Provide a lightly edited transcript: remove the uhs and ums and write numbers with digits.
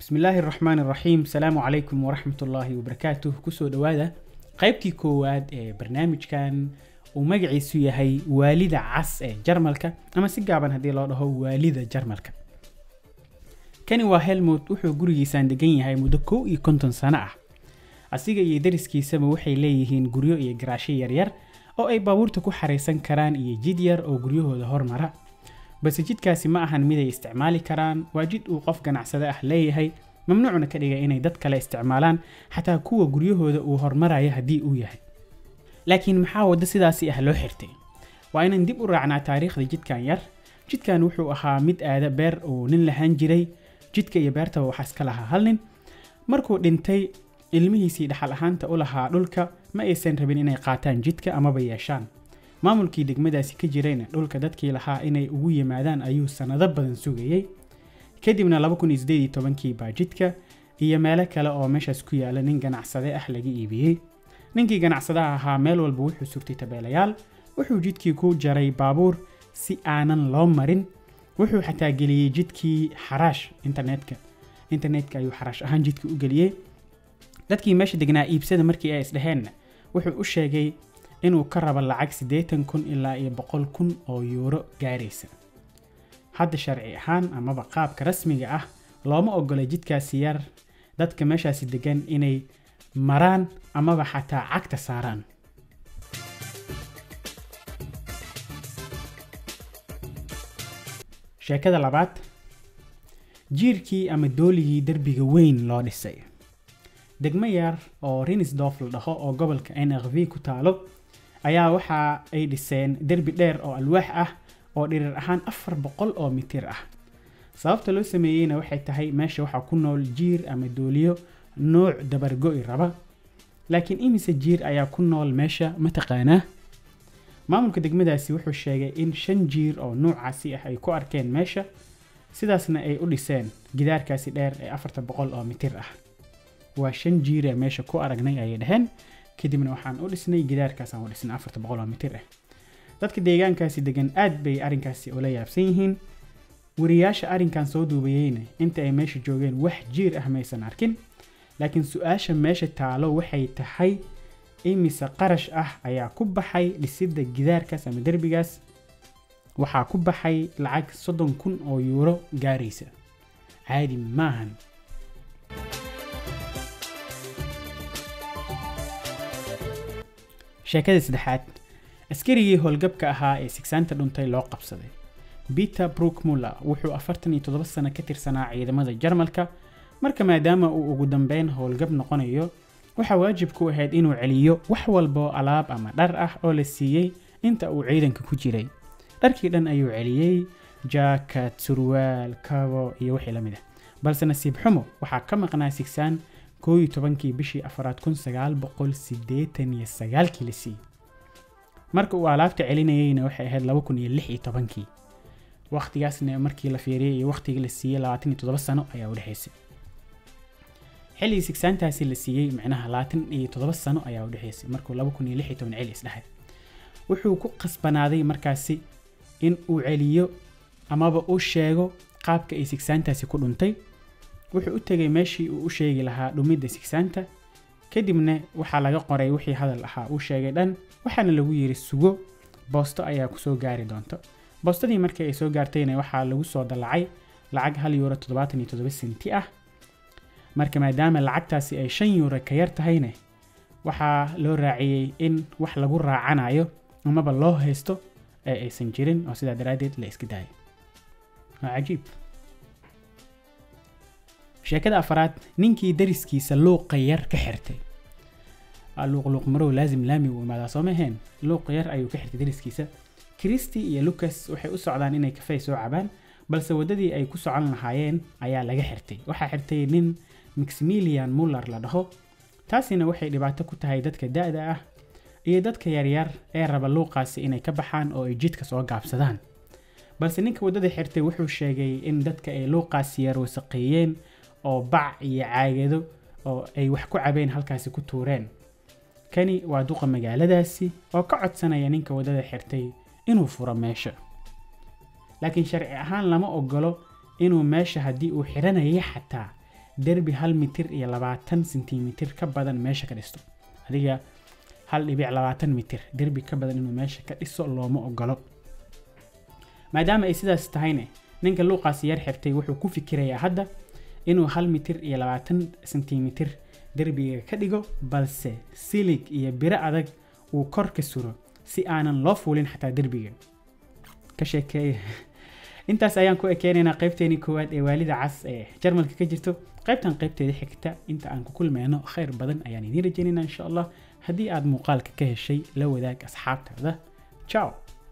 Bismillaahi raxmaani raxiim. Asalaamu calaykum waraxmatullaahi wabarakaatuh. Kusoo dhowaada qaybtii koowaad ee barnaamijkan uu magaciisu yahay Waalida Cas ee Jarmalka, ama si gaaban haddii loo dhaho Waalida Jarmalka. Kani waa Helmut. Wuxuu gurigiisaan degan yahay muddo 51 sano ah. Asiga iyo deriskiisaba waxay leeyihiin guryo iyo garaashyo yaryar oo ay baabuurta ku xaraysan karaan iyo jid yar oo guryahooda hormara, balse jidkaasi ma ahan mid ay isticmaali karaan. Waa jid uu qof ganacsade ah leeyahay, mamnuucna ka dhigay inay dad kale isticmaalaan, xataa kuwa guryahooda uu hormaraya haddii uu yahay. Laakiin maxaa waddo sidaasi ah loo xirtay? Waa inaan dib u raacnaa taariikhda jidkan yar. Jidkan wuxuu ahaa mid aada beer uu nin lahaan jiray. Jidka iyo beertaba waxaa iska lahaa hal nin. Markuu dhintay, ilmihiisii dhaxal ahaanta u lahaa dhulka ma aysan rabin inay qaataan jidka amaba yeeshaan. Maamulkii degmadaasi ka jirayna dhulka dadkii lahaa inay ugu yimaadaan ayuu sannado badan sugayey. Kadibna 2018kii baa jidka iyo meelo kale oo meeshaas ku yaala nin ganacsade ah laga iibiyey. Ninkii ganacsadaha ahaa meel walba wuxuu surtay tabeelayaal. Wuxuu jidkii ku jaray baabuur si aanan loo marin. Wuxuu xataa geliyey jidkii xaraash internetka ayuu xaraash ahaan jidkii u geliyey. Dadkii meesha degnaa iibsada markii ay isdheheenna, wuxuu u sheegay inuu ka rabo lacag 80,000 ilaa iyo 100,000 oo yuuro gaaraysa. Hadda sharci ahaan amaba qaabka rasmiga ah looma ogola jidkaasi yar dadka meeshaasi degan inay maraan amaba xataa cagta saaraan. Sheekada labaad, jiirkii ama dooligii derbiga weyn loo dhisay. Degmo yar oo Rinisdorf la dhaho oo gobolka NRV ku taalo ayaa waxa ay dhiseen derbi dheer oo alwaax ah oo dhirir ahaan 400 oo mitir ah. Sababta loo sameeyeyna waxay tahay meesha waxaa ku nool jiir ama dooliyo nooc dabargo'i raba. Laakiin imise jiir ayaa ku nool meesha, ma taqaanaa? Maamulka degmadaasi wuxuu sheegay in 5 jiir oo noocaasi ah ay ku arkeen meesha, sidaasna ay u dhiseen gidaarkaasi dheer ee 400 oo mitir ah. Waa 5 jiir ee meesha ku aragnay, ayay dhaheen, kadibna waxaan u dhisnay gidaarkaasaan u dhisnay 400 oo mitir ah. Dadka deegaankaasi degan aad bay arrinkaasi ula yaabsan yihiin. Wariyaasha arrinkan soo duubayeyna inta ay meesha joogeen wax jiir ah maysan arkin. Laakiin su-aasha meesha taalo waxay tahay, imise qarash ah ayaa ku baxay dhisidda gidaarkaas ama derbigaas? Waxaa ku baxay lacag 30,000 oo yuuro gaaraysa. Caadi maahan. Sheekada saddexaad, askarigii howlgabka ahaa ee sigsaanta dhuntay loo qabsaday. Peter Brookmuller wuxuu 47 sano ka tirsanaa ciidamada Jarmalka. Marka maadaama uu ugu dambeyn howlgab noqonayo, waxaa waajib ku ahayd inuu celiyo wax walba oo alaab ama dhar ah oo la siiyey inta uu ciidanka ku jiray. Dharkii dhan ayuu celiyey, jaakad, surwaal, kabo iyo wixii la mid ah, balse nasiib xumo waxaa ka maqnaa sigsaan 11kii bishii afaraad 1989kii la siiyey. Marka uu alaabta celinayeyna waxay ahayd 2016kii. Waqtigaasna markii la fiiriyey iyo waqtigii la siiyey, 27 sano ayaa u dhexaysay. Xilligii sigsaantaasi la siiyey, micnaha 27 sano ayaa u dhexaysay markuu 2016 celi isdhahay. Wuxuu ku qasbanaaday markaasi in uu celiyo amaba u sheego qaabka ay sigsaantaasi ku dhuntay. Wuxuu u tegay meeshii uu u sheegi lahaa dhumidda sigsaanta. Kadibna waxaa laga qoray wixii hadal ahaa uu sheegay dhan, waxaana lagu yiri sugo, boosto ayaa kusoo gaari doonto. Boostadii markii ay soo gaartayna waxaa lagu soo dallacay lacag 1 euro 77 senti ah. Marka maadaama lacagtaasi ay 5 euro ka yar tahayna, waxaa loo raaciyey in wax lagu raacanayo amaba loo haysto ee aysan jirin, oo sidaa daraaddeed la iska daayay. Waa cajiib. Sheekada afaraad, ninkii dariskiisa luuqa yar ka xirtay. Luuq marow laazim laami uu imaadaa, soo maheen? Luuq yar ayuu ka xirtay dariskiisa. Christy iyo Lucas waxay u socdaan inay kafee soo cabaan, balse waddadii ay ku socon lahaayeen ayaa laga xirtay. Waxaa xirtay nin Maximilian Muller la dhaho. Taasina waxay dhibaato ku tahay dadka da'da ah iyo dadka yaryar ee raba luuqaasi inay ka baxaan oo ay jidka soo gaabsadaan. Balse ninka waddada xirtay wuxuu sheegay in dadka ay luuqaasi yar wasaqeeyeen oo bac iyo caagado oo ay wax ku cabeen halkaasi ku tuureen. Kani waa duqa magaaladaasi oo ka codsanaya ninka waddada xirtay inuu furo meesha, laakiin sharci ahaan lama ogolo inuu meesha haddii uu xiranaya xataa. Derbi 1 mitir iyo 20 sentimitir ka badan meesha ka dhisto, adiga 1.20 mitir derbi ka badan inuu meesha ka dhiso looma ogolo. Maadaama ay sidaas tahayne, ninka luuqaasi yar xirtay wuxuu ku fikirayaa hadda inuu 1 mitir iyo 20 sentimitir derbiga ka dhigo, balse silig iyo biro adag uu kor ka suro si aanan loo fuulin xataa derbiga. Ka sheekeeya. Intaas ayaan ku ekeenaynaa qaybteenii koowaad ee waalida cas ee Jarmalka ka jirto. Qaybtan qaybteeda xigta inta aan ku kulmeyno, khayr badan ayaan idiin rajaynaynaa, insha Allah. Haddii aad muuqaalka ka heshay, la wadaag asxaabtaada. Ciao.